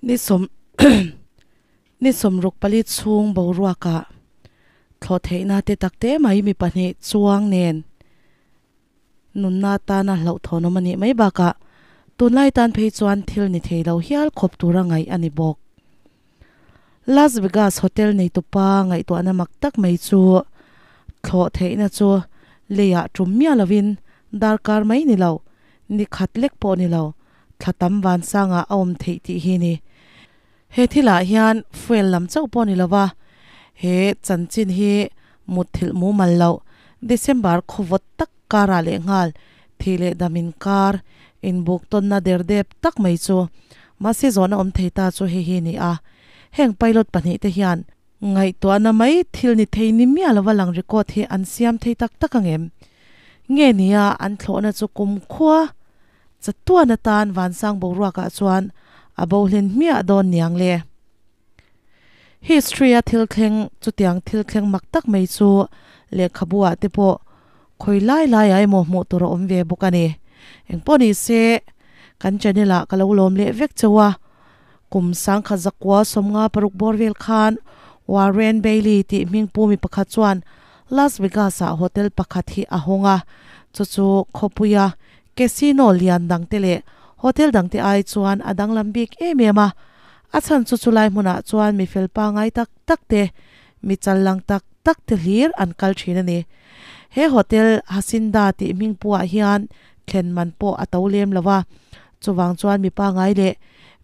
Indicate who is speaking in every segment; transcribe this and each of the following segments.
Speaker 1: Ni sawm ni 64 chhung boruakah thlawh theihna te takte mai mi pahnih chuang nen nunna tana hlauhthawnawm a nih mai bakah tunlai tan phei chuan thil ni thei lo hial khawp tura ngaih a ni bawk. Las Vegas hotel neitupa ngaihtuahna mak tak mai chu thlawh theihna chu leiah tum miah lovin darkar mai ni lo, ni khat lek pawh ni lo, thla tam vansangah a awm theih tih hi ni. He thilah hian fuel lam chauh pawh ni lova, he chanchin hi mutthilh mumal loh December khawvawt tak karah lehnghal thih leh dam inkar inbuk tawnna derdep tak mai chu mahse zawhna awm thei ta chu hei hi ni a. Heng pilot pahnihte hian ngaihtuahna mai thil ni thei ni miah lova lang record hi an siam thei tak tak ang em? Nge nia an thlawhna chu kumkhua Chatuan atan vansang boruakah chuan a bo hlen hmiah dawn niang le. History-a thil thleng chutiang thil thleng mak tak mai chu lehkhabu-ah te pawh khawi lai laiah emaw hmuh tur a awm ve bawk a ni. Engpawh ni se, kan channel-ah ka lo lawm leh vek chauh a. Kum sangkhat zakua 56 bawr vel khan Warren Bailey tih hming pu mi pakhat chuan Las Vegas-ah hotel pakhat hi a hawng a, chu chu khawpuia Casino lian dangte leh hotel dangte ai chuan a danglam bik em em a, a chhan chu chulai hmunah chuan mi fel pangai tak tak te, mi challang tak tak te hlir an kal thin a ni. He hotel Hacienda tih hming puah hian thlen man pawh a to lem lo a, chuvang chuan mi pangai leh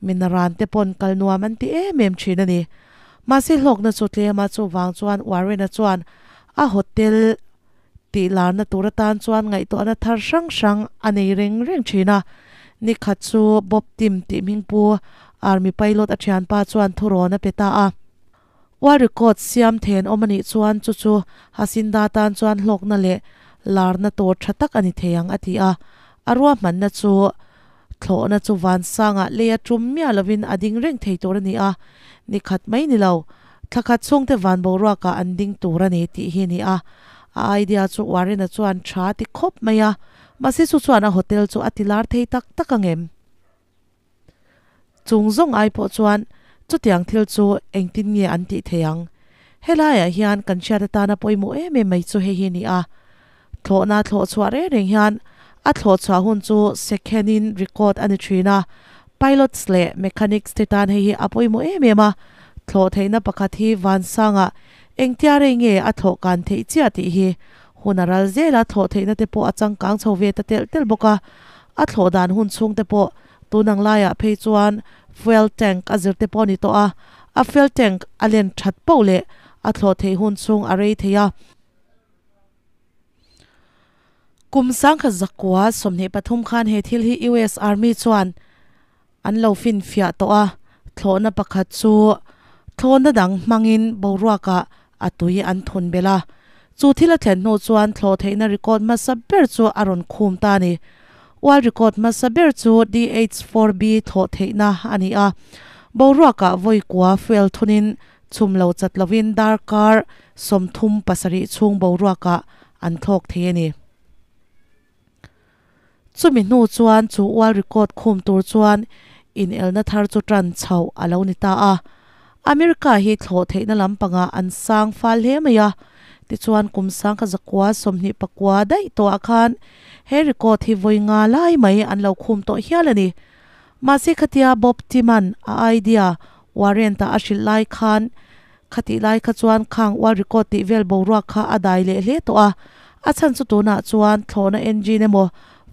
Speaker 1: mi naran te pawn kal nuam an ti em em thin a ni. Mahse hlawkna chu tlem a, chuvang chuan Warren-a chuan a hotel Tih larna tur atan chuan ngaihtuahna thar hrang hrang a nei reng reng thin a. Ni khat chu Bob Tim tih hming pu Army pilot a thianpa chuan thurawn a pe ta a. World record siam then awm a nih chuan chu chu Hasinda tan chuan hlawkna leh larna tur tha tak a ni thei ang a ti a. A ruahmanna chu thlawhna chu vansangah lei a tum miah lovin a ding reng thei tur a ni a. Ni khat mai ni lo. Thla khat chhungte van boruakah an ding tur a ni tih hi a ni a. A idea chu Warren-a chuan tha ti khawp mai a, mahse chu chuan a hotel chu a ti lar thei tak tak ang em? Chung zawng ai pawh chuan chutiang thil chu engtin nge an tih thei ang? Helaiah hian kan hriat atana pawimawh em em mai chu hei hi a ni a. Thlawhna thlawh chhuah reng reng hian a thlawh chhuah hun chu second-in record a ni thin a, pilots leh mechanics te tan hei hi a pawimawh em em a, thlawh theihna pakhat hi vansangah engtia rei nge a thlawh kan theih chiah tih hi hun a ral zel a, thlawh theihna te pawh a changkang chho ve ta telh telh bawk a, a thlawh dan hun chhung te pawh tun ang laiah phei chuan fuel tank a zir te pawh a ni tawh a, a fuel tank a len that poh leh a thlawh theih hun chhung a rei thei a. Kum 1923 khan he thil hi US Army chuan an lo finfiah tawh a, thlawhna pakhat chu thlawhna dang hmangin boruakah a tui an thun belh a. Chu thil a thlen hnu chuan thlawh theihna record hmasa ber chu a rawn khum ta a ni. World record hmasa ber chu DH-4B thlawh theihna a ni a, boruakah vawi kua fuel thunin Chhum lo chat lovin darkar 37 chhung boruakah an thlawk thei a ni. Chumi hnu chuan chu world record khum tur chuan inelna thar chu tan chhoh a lo ni ta a. America hi thlawh theihna lampangah an sang fal hle mai a, tichuan kum 1929 daih tawhah khan he record hi vawi nga lai mai an lo khum tawh hial a ni. Mahse khatia Bob Timan a idea Warrant-a a hrilh lai khan khatih lai kha chuan khang world record tih vel boruak kha a dai leh hle tawh a, a chhan chu tunah chuan thlawhna engine emaw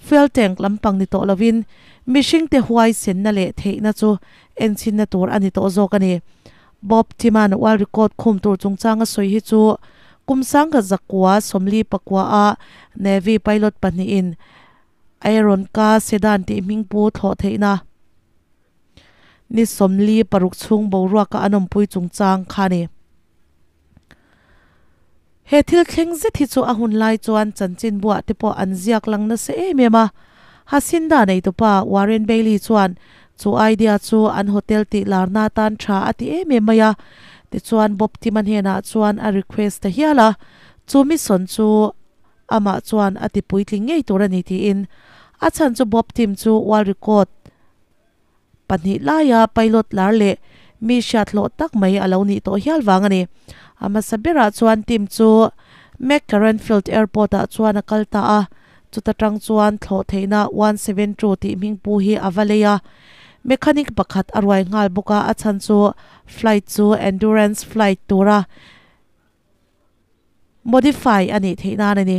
Speaker 1: fuel tank lampang ni tawh lovin mihringte huaisenna leh theihna chu enchhinna tur a ni tawh zawk a ni. Bob Timan world record khum tur chungchang a sawi hi chu kum 1949 a Navy pilot pahnihin Aeron ka sedan tih hming pu thlawh theihna ni 46 chhung boruaka an awmpui chungchang kha a ni. He thil thleng zet hi chu a hun lai chuan chanchinbuah te pawh an ziak lang nasa em em a. Hacienda neitupa Warren Bailey chuan chu idea chu an hotel tih larna atan tha a ti em em mai a. Tichuan Bob Tima hnenah chuan a request ta hial a, chu mission chu Amah chuan a ti puitling ngei tur a ni tiin a chhan chu Bob Tim chu world record pahnih laia pilot lar leh mi hriat hlawh tak mai a lo nih tawh hial vang a ni. A hmasa berah chuan team chu McCarran Field Airport ah chuan a kal ta a, chuta tang chuan thlawh theihna 172 tih hming pu hi a va lei a. Mechanic pakhat a ruai nghal bawk a, a chhan chu flight chu endurance flight tura modify a nih theih nan a ni.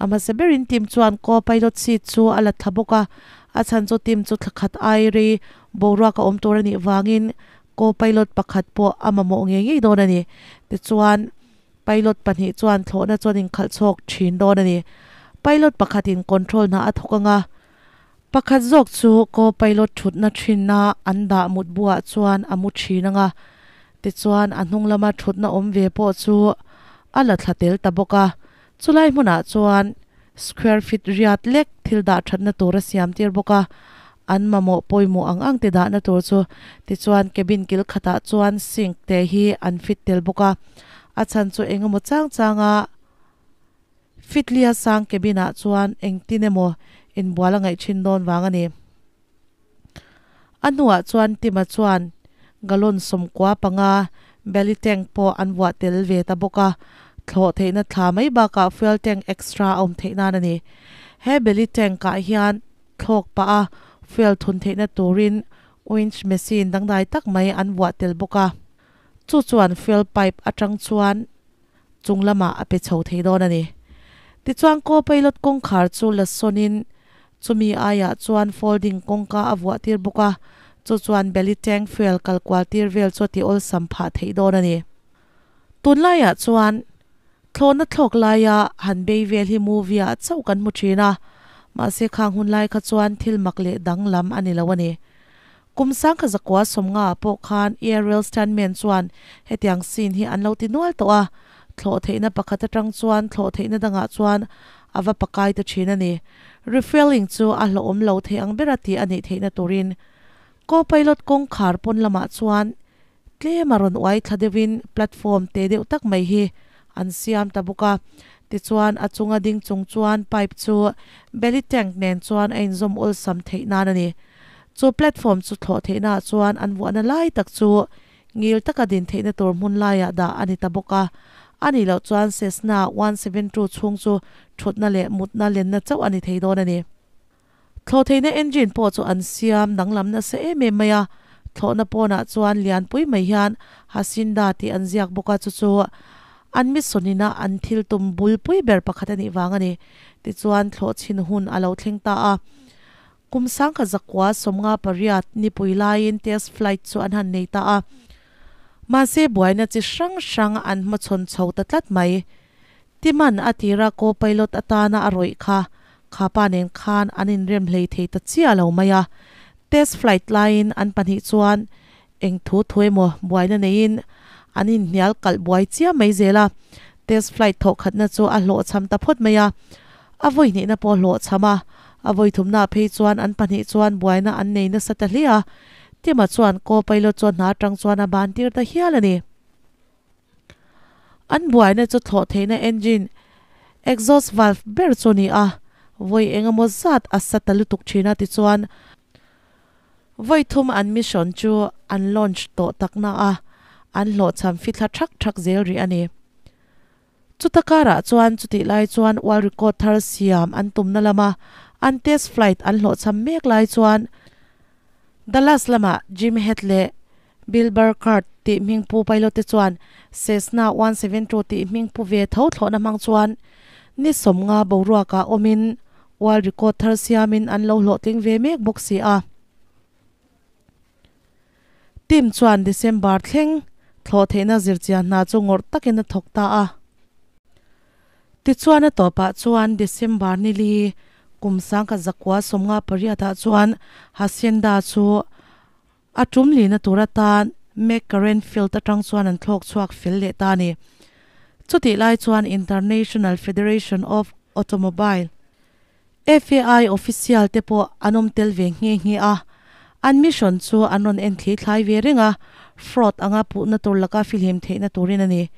Speaker 1: A hmasa berin team chuan co-pilot seat chu a la thla bawk a, a chhan chu team chu thla khat ai rei boruak a awm tur a nih vangin co-pilot pakhat pawh a mamawh ngei ngei dawn a ni. Tichuan, pilot pahnih chuan thlawhna chuan inkhalh chhawk thin dawn a ni. Pilot pakhatin control hna a thawk ang a, pakhat zawk chu co-pilot thutna thinna an dah mut buah chuan a mu thin ang a, tichuan a hnung lama thutna awm ve pawh chu a la thla tel ta bawk a. Chulai hmunah chuan square feet riat lek thil dah thatna tur a siam tir bawk a, an mamawh pawimawh ang ang te dahna tur chu. Tichuan cabin kil khatah chuan sink te hi an fit tel bawk a, a chhan chu eng emaw chang changa fitlia sang cabin ah chuan engtin emaw inbual a ngaih thin dawn vang a ni. A hnuah chuan Tima chuan gallon 95 belly tank pawh an vuah tel ve ta bawk a, thlawh theihna thla mai bakah fuel tank extra a awm theih nan a ni. He belly tank ah hian thlawk pah a fuel thun theihna turin winch machine dangdai tak mai an vuah tel bawk a, chu chuan fuel pipe atang chuan chung lamah a pe chho thei dawn a ni. Tichuan co-pilot kawngkhar chu la sawnin chumi aiah chuan folding kawngka a vuah tir bawk a, chu chuan belly tank fuel kal kual tir vel chu a ti awlsam phah theih dawn a ni. Tunlaiah chuan thlawhna thlawk laia han bei vel hi movie ah chauh kan hmu thin a, mahse khang hun lai kha chuan thil mak leh danglam a ni lo a ni. Kum 1950 ah pawh khan Aerial Stuntman chuan hetiang scene hi an lo ti nual tawh a, thlawh theihna pakhat atang chuan thlawh theihna dangah chuan a va pakai ta thin a ni. Refuelling chu a hlawhawm lo thei ang bera tih a nih theihna turin co-pilot kawngkhar pawn lamah chuan tlem a rawn uai thla deuhin platform te deuh tak mai hi an siam ta bawk a. Tichuan a chunga ding chung chuan pipe chu belly tank nen chuan a inzawm awlsam theih nan a ni. Chu platform chu thlawh theihnaah chuan an vuahna lai tak chu ngil taka din theihna tur hmun laiah dah a ni ta bawk a. A nih loh chuan Cessna 172 chhung chu thutna leh mutna lenna chauh a ni thei dawn a ni. Thlawh theihna engine pawh chu an siam danglam nasa em em mai a, thlawhna pawnah chuan lianpui mai hian Hacienda tih an ziak bawk a, chu chu an missionina an thil tum bulpui ber pakhat a nih vang a ni. Tichuan thlawh chhin hun a lo thleng ta a. Kum 1958 nipui laiin test flight chu an han nei ta a. Mahse buaina chi hrang hrang an hmachhawn chho ta tlat mai. Timan a tira co-pilot atana a rawih kha khapa nen khan an inrem hlei thei ta chiah lo mai a. Test flight laiin an pahnih chuan eng thu thu emaw buaina neiin an inhnial kalh buai chiah mai zel a. Test flight thawhkhatna chu a hlawhchham ta phawt mai a. A vawi hnihna pawh hlawhchham a, a vawi thumnaah phei chuan an pahnih chuan buaina an nei nasa ta hle a. Tima chuan co-pilot chu a hna atang chuan a ban tir ta hial a ni. An buaina chu thlawh theihna engine exhaust valve ber chu a ni a, vawi eng emaw zat a sa ta lutuk thin a tichuan vawi thum an mission chu an launch tawh takna a, an hlawhchham fithla thak thak zel rih a ni. Chuta karah chuan chutih lai chuan world record thar siam an tumna lama an test flight an hlawhchham mek lai chuan Dallas lamah Jim Head leh Bill Burkhardt tih hming pu pilot te chuan Cessna 172 tih hming pu ve tho thlawhna hmang chuan ni 50 boruakah awmin world record thar siamin an lo hlawhtling ve mek bawk si a. Team chuan December thleng thlawh theihna zirchian hna chu ngawrh takin a thawk ta a. Tichuan a tawpah chuan December nili kum 1958 ah chuan Hacienda chu a tum lihna tur atan McCarran Field atang chuan an thlawk chhuak fel leh ta a ni. Chutih lai chuan International Federation of Automobile, FAI official te pawh an awm tel ve nghe nghe a, an mission chu an rawn en thli thlai ve reng a, fraud anga puhna tur laka fihlim theihna turin a ni.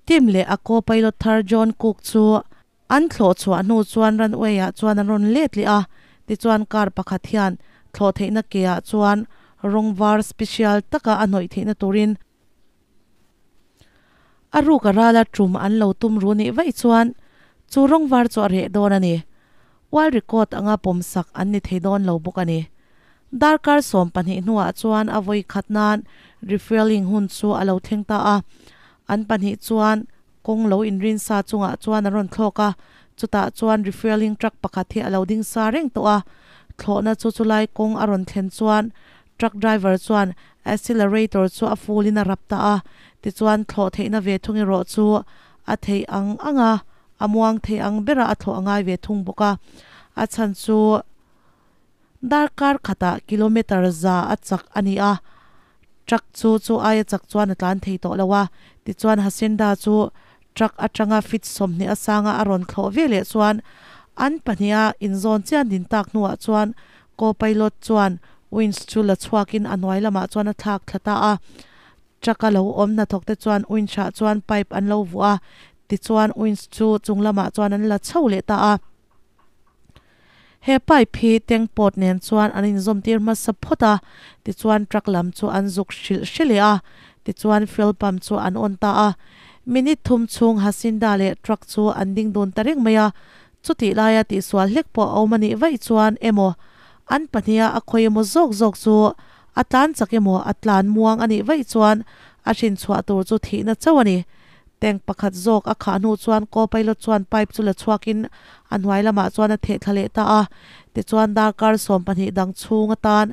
Speaker 1: Tim leh a co-pilot thar John Cook chu an thlawh chhuah hnu chuan runway ah chuan an rawn let leh a, tichuan car pakhat hian thlawh theihna ke ah chuan Rawng var special taka a hnawih theihna turin a ruk a rala tum an lo tum ru nih vaih chuan chu rawng var chu a reh dawn a ni. World record anga pawmsak an ni thei dawn lo bawk a ni. Darkar 12 hnuah chuan a vawi khat nan refuelling hun chu a lo thleng ta a. An pahnih chuan kawng lo inrin sa chungah chuan a rawn thlawk a, chutah chuan refuelling truck pakhat hi a lo ding sa reng tawh a. Thlawhna chu chulai kawng a rawn thlen chuan truck driver chuan accelerator chu a full in a rap ta a, tichuan thlawh theihna ve thung erawh chu a theih ang ang a, a muang thei ang berah a thlawh a ngai ve thung bawk a, a chhan chu darkar khatah kilometre 100 a chak a ni a, truck chu chu aia chak chuan a tlan thei tawh lo a, tichuan Hacienda chu truck atanga feet 20 a sanga a rawn thlawh ve leh chuan an pahniha inzawn chian din tak hnuah chuan co-pilot chuan winch chu la chhuakin a hnuai lamah chuan a thlak thla ta a, truck a lo awm hnathawk te chuan winch ah chuan pipe an lo vuah a, tichuan winch chu chung lamah chuan an la chho leh ta a. He pipe hi tank pawt nen chuan an inzawm tir hmasa phawt a, tichuan truck lam chu an zuk hrilh hre leh a, tichuan fuel pump chu an on ta a. Minute thum chhung Hacienda leh truck chu an ding dun ta reng mai a, chutih laia tihsual hlek pawh a awm a nih vaih chuan emaw an pahniha a khawi emaw zawk zawk chu a tlan chak emaw a tlan muang a nih vaih chuan a hrin chhuah tur chu thihna chauh a ni. Tank pakhat zawk a khah hnu chuan co-pilot chuan pipe chu la chhuakin a hnuai lamah chuan a theh thla leh ta a. Tichuan darkar 12 dang chhung atan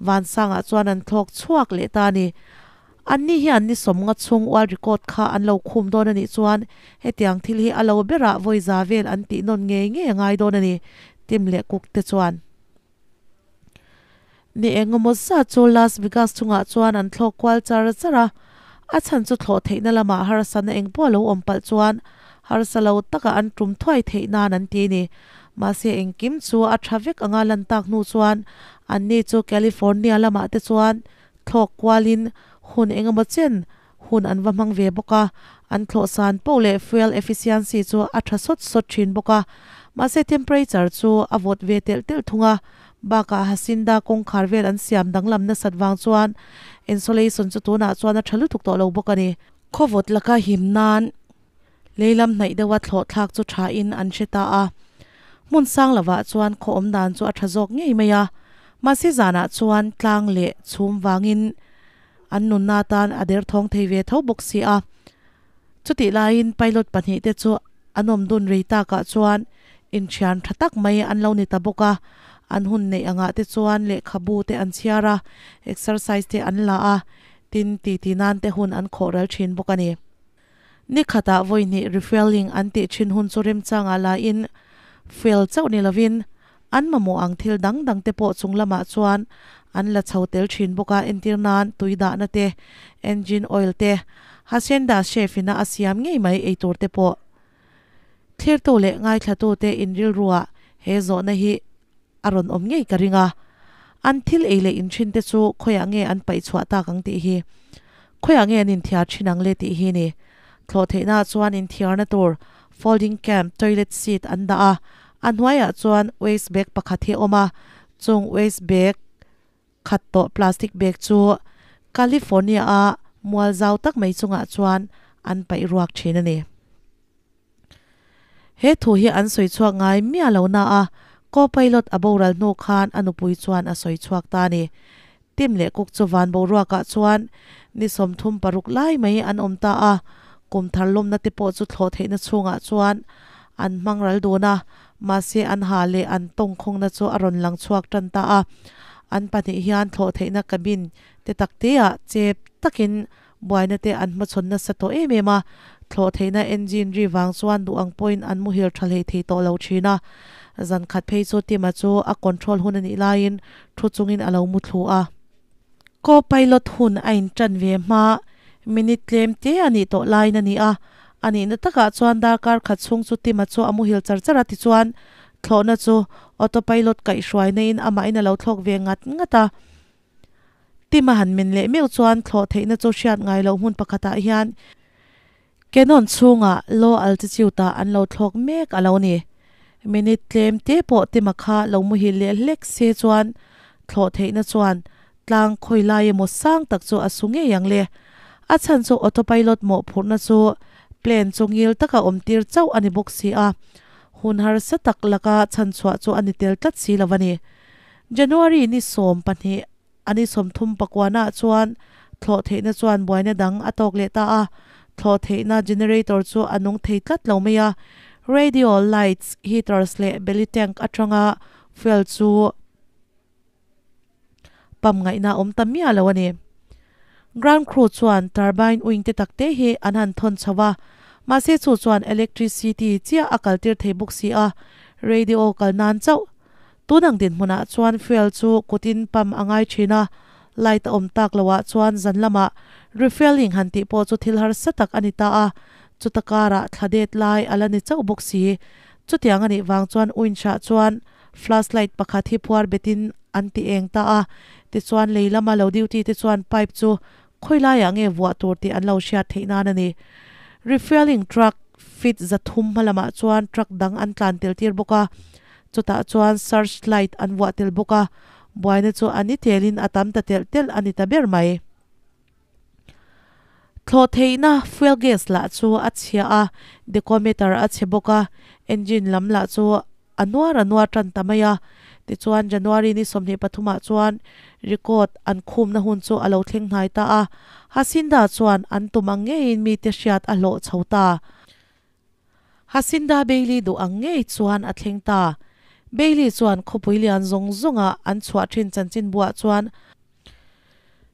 Speaker 1: vansangah chuan an thlawk chhuak leh ta a ni. Anni hian ni 50 chhung world record kha an lo khum dawn a nih chuan hetiang thil hi a lo berah vawi za vel an tih nawn ngei ngei a ngai dawn a ni, Tim leh Cook te chuan. Ni engemaw zat chu Las Vegas chungah chuan an thlawk kual char char a, a chhan chu thlawh theihna lamah harsatna eng pawh a lo awm palh chuan harsa lo taka an tum thuai theih nan an ti a ni. Mahse engkim chu a tha vek anga lan tak hnu chuan anni chu California lamah te chuan thlawk kualin hun engemaw chen hun an va hmang ve bawk a, an thlawh san poh leh fuel efficiency chu a tha sawt sawt thin bawk a, mahse temperature chu a vawt ve telh telh thung a, bakah Hacienda kawngkhar vel an siam danglam nasat vang chuan insulation chu tunah chuan a tha lutuk tawh lo bawk a ni. Khawvawt laka him nan leilam hnaih deuha thlawh thlak chu tha in an hre ta a, hmun sang lovah chuan khaw awm dan chu a tha zawk ngei mai a, mahse zanah chuan tlang leh chhum vangin An nunna atan a derthawng thei ve tho bawk si a. Chutih laiin pilot pahnih te chu an awm dun rei takah chuan inthian tha tak mai an lo ni ta bawk a. An hun neih angah te chuan lehkhabu te an chhiar a, exercise te an la a, tin titi nan te hun an khawh ral thin bawk a ni. Ni khatah vawi hnih refuelling an tih thin hun chu remchangah lain fuel chauh ni lovin an mamawh ang thil dang dang te pawh chung lamah chuan an la chho tel thin bawk a, entir nan tui dahna te, engine oil te, Hacienda chef ina a siam ngei mai eitur te pawh. Thlirtu leh ngaithlatu te inrilruah he zawhna hi a rawn awm ngei ka ring a, an thil ei leh inthin te chu khawiah nge an paih chhuah tak ang tih hi, khawiah nge an inthiar thin ang le tih hi ni. Thlawh theihnaah chuan inthiarna tur folding camp toilet seat an dah a, a hnuaiah chuan waste bag pakhat hi a awm a, chung waste bag khat tawh plastic bag chu California-a mual zau tak mai chungah chuan an paih ruak thin a ni. He thu hi an sawi chhuak ngai miah lo na a, co-pilot a boral hnu khan a nupui chuan a sawi chhuak ta a ni. Tim leh Cook chu van boruakah chuan ni 36 lai mai an awm ta a, kum thar lawmna te pawh chu thlawh theihna chhungah chuan an hmang ral dun a, mahse an ha leh an tawngkhawngna chu a rawn lang chhuak tan ta a. An pahnih hian thlawh theihna cabin te tak teah chep takin Buaina te an hmachhawn nasa tawh em em a, thlawh theihna engine ri vang chuan duh ang pawhin an muhil tha hlei thei tawh lo thin a. Zan khat phei chu Tima chu a control hun a nih laiin thu chungin a lo mu thlu a. Co-pilot hun a intan ve hma minute tlem te a nih tawh laiin a ni a, a nihna takah chuan darkar khat chhung chu Tima chu a muhil char char a tichuan thlawhna chu autopilot kaihhruaina in amahin a lo thlawk ve ngat ngat a. Tima han men leh meuh chuan thlawh theihna chu hriat ngai loh hmun pakhatah hian Canon chhungah low altitude ah an lo thlawk mek a lo ni. Minute tlem te pawh Tima kha lo muhil leh hlek se chuan thlawh theihna chuan Tlang khawi lai emaw sang tak chu a su ngei ang le. A chhan chu autopilot mawhphurhna chu plane chu ngil taka awm tir chauh a ni bawk si a, hun harsa tak laka chhan chhuah chu a ni tel tlat si lo a ni. January ni 12 a ni 39 ah chuan thlawh theihna chuan buaina dang a tawk leh ta a, thlawh theihna generator chu a nung thei tlat lo mai a, radio, lights, heaters leh belly tank atanga fuel chu pump ngaihna awm ta miah lo a ni. Ground crew chuan turbine wing te tak te hi an han thawn chho a, mahse chu chuan electricity chiah a kaltir thei bawk si a, radio kal nan chauh. Tun ang dinhmunah chuan fuel chu kutin pump a ngai thin a, light a awm tak loah chuan zan lamah refuelling han tih pawh chu thil harsa tak a ni ta a, chuta karah thla det lai a la ni chauh bawk si. Chutiang a nih vang chuan winch-ah chuan flashlight pakhat hi phuar betin an ti eng ta a, tichuan lei lama lo duty te chuan pipe chu khawi laiah nge vuah tur tih an lo hriat theih nan a ni. Refuelling truck feet 300 hma lamah chuan truck dang an tlan tel tir bawk a, chutah chuan search light an vuah tel bawk a, buaina chu a ni telin a tam ta telh telh a ni ta ber mai. Thlawh theihna fuel gas lah chu a chhia a, decometer a chhe bawk a, engine lam lah chu a nuar a nuar tan ta mai a. Tichuan January ni 23 ah chuan record an khumna hun chu a lo thleng hnai ta a, Hasinda chuan an tum ang ngeiin mite hriat a hlawh chho ta. Hasinda Bailey duh ang ngei chuan a thleng ta. Bailey chuan khawpui lian zawng zawnga an chhuah thin chanchinbuah chuan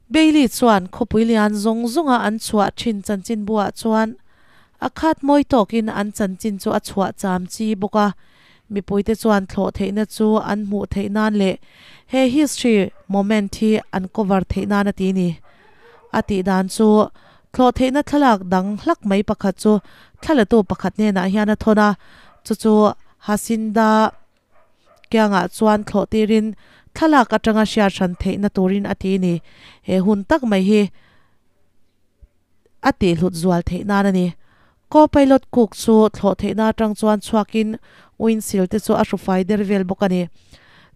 Speaker 1: Bailey chuan khawpui lian zawng zawnga an chhuah thin chanchinbuah chuan a khat mawi tawkin an chanchin chu a chhuah cham chi bawk a. Mipuite chuan thlawh theihna chu an hmuh theih nan leh he history moment hi an cover theih nan a ti ni. A tih dan chu thlawh theihna thlalak dang hlak mai pakhat chu thlalatu pakhat hnenah hian a thawn a, chu chu Hasinda kiangah chuan thlawh tirin thlalak atanga hriat hran theihna turin a ti ni. He hun tak mai hi a tihhlut zual theih nan a ni. Co-pilot Cook chu thlawh theihna atang chuan chhuakin windshield te chu a hrufai der vel bawk a ni.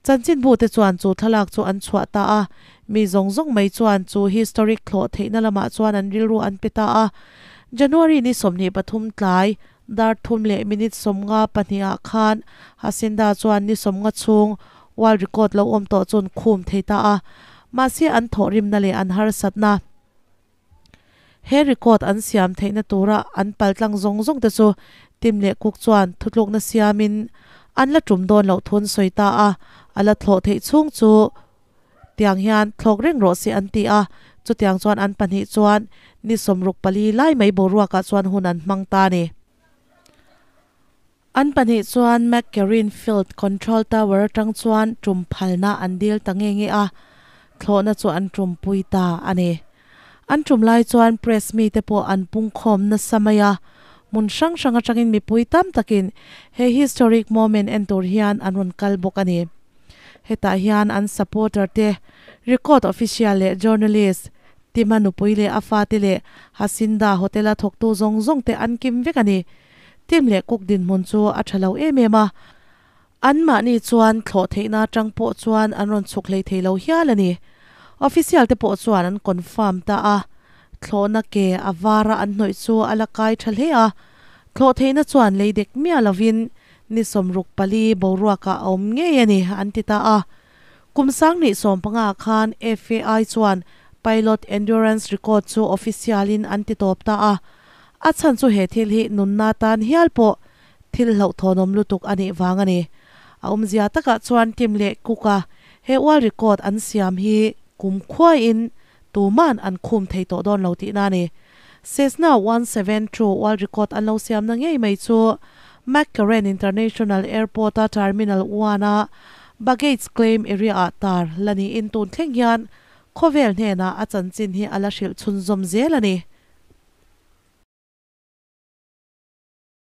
Speaker 1: Chanchinbu te chuan chu thlalak chu an chhuah ta a, mi zawng zawng mai chuan chu historic thlawh theihna lamah chuan an rilru an pe ta a. January ni 23 tlai dar 3 leh minute 52 ah khan Hasinda chuan ni 50 chhung world record lo awm tawh chun khum thei ta a, mahse an thawh rimna leh an harsatna he record an siam theihna tura an paltlang zawng zawng te chu Tim leh Cook chuan thutlukna siamin an la tum dawn loh thun sawi ta a, a la thlawh theih chhung chu tiang hian thlawk reng rawh se an ti a. Chutiang chuan an pahnih chuan ni 64 lai mai boruakah chuan hun an hmang ta ni. An pahnih chuan McCarran Field Control Tower atang chuan tum phalna an dil ta nge nge a, thlawhna chu an tum pui ta a ni. An tum lai chuan press mi te pawh an pung khawm nasa mai a, mun hrang hrang atangin mipui tam takin he historic moment en tur hian an rawn kal bawk a ni. Hetah hian an supporter te, record official leh journalist, Tima nupui leh a fa te leh Hasinda Hotel a thawktu zawng zawng te an kim vek a ni. Tim leh Cook dinhmun chu a tha lo em em a, an mahni chuan thlawh theihna atang pawh chuan an rawn chhuk hlei thei lo hial a ni. Official te pawh chuan an confirm ta a, thlawhna ke a vara an hnawih chu a la kai tha hle a, thlawh theihna chuan lei dek miah lovin ni 64 boruakah a awm ngei a ni an ti ta a. Kum 2015 khan FAI chuan pilot endurance record chu official in an ti tawp ta a, a chhan chu he thil hi nunna tan hial pawh thil hlauh thawnawm lutuk a nih vang a ni. A awmzia takah chuan Tim leh Cook a he world record an siam hi kum khuaiin tuman an khum thei tawh dawn lo tihna a ni. Cessna 172 world record an lo siamna ngei mai chu McCarran International Airport a Terminal 1 a baggage claim area ah tar la niin tun thleng hian khawvel hnenah a chanchin hi a la hrilh chhunzawm zel a ni.